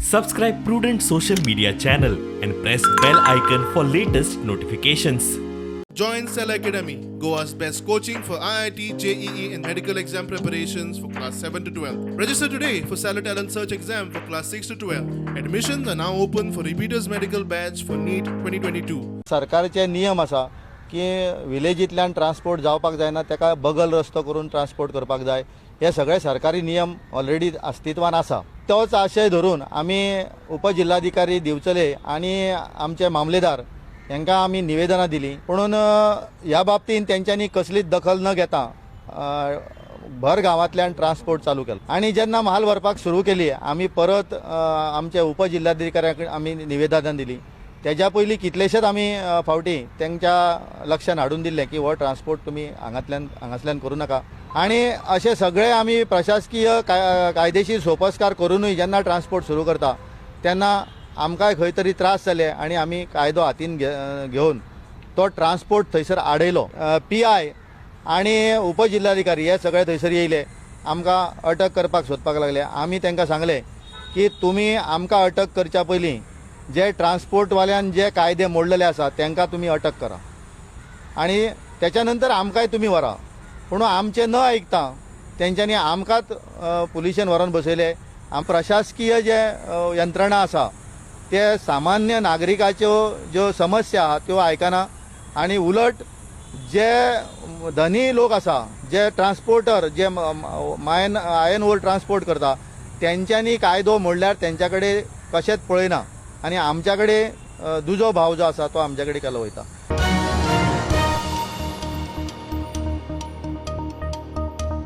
Subscribe Prudent Social Media channel and press bell icon for latest notifications. Join Cell Academy, Goa's best coaching for IIT, JEE, and medical exam preparations for class 7 to 12. Register today for Stellar Talent Search exam for class 6 to 12. Admissions are now open for repeaters medical batch for NEET 2022. सरकारचे नियम आसा की विलेजींतल्यान transport जावपाक जायना, ताका बगल रस्तो करून ट्रान्सपोर्ट करपाक जाय. हे सगळे सरकारी नियम ऑलरेडी अस्तित्वान आसा. तोच आशय धरून आमी उपजिल्हाधिकारी दिवचले आनी आमचे मामलेदार हांकां आमी निवेदनां दिलीं. पुणून ह्या बाबतींत तेंच्यांनी कसलीच दखल न घेता भर गांवांतल्यान ट्रान्सपोर्ट चालू केलो आनी जेन्ना म्हाल व्हरपाक सुरू केली, आमी परत आमच्या उपजिल्हाधिकाऱ्याक आमी निवेदनां दिलीं. तेज्या पयलीं कितलेशेच आमी फावटी तेंच्या लक्षान हाडून दिल्लें की हो ट्रान्सपोर्ट तुमी हांगांतल्यान हांगासल्यान करूं नाका. आनी अशे सगळे आमी प्रशासकीय कायदेशीर सोपस्कार करुनूय जेन्ना ट्रान्सपोर्ट सुरू करता तेन्ना आमकांय खंय तरी त्रास जाले आनी आमी कायदो हातीन घेवन तो ट्रान्सपोर्ट थंयसर आडयलो. पीआय आनी उपजिल्हाधिकारी हे सगळे थंयसर येयले, आमकां अटक करपाक सोदपाक लागले. आमी तांकां सांगलें की तुमी आमकां अटक करच्या पयलीं जे ट्रान्सपोर्टवाल्यान जे कायदे मोडलेले आसा तांकां तुमी अटक करा आनी त्याच्या नंतर आमकांय तुमी व्हरा. पूण आमचें न आयकता तेंच्यांनी आमकांच पुलिशेन व्हरोन बसयले. प्रशासकीय जे यंत्रणा आसा ते सामान्य नागरिकाच्यो ज्यो समस्या आहा त्यो आयकना आनी उलट जे धनी लोक आसा, जे ट्रान्सपोर्टर, जे मायन आयन ओर ट्रान्सपोर्ट करता तेंच्यांनी कायदो मोडल्यार तेंच्या कडेन कशेंच पळयना आनी आमच्या कडेन दुजो भाव जो आसा तो आमच्या कडेन केलो वयता.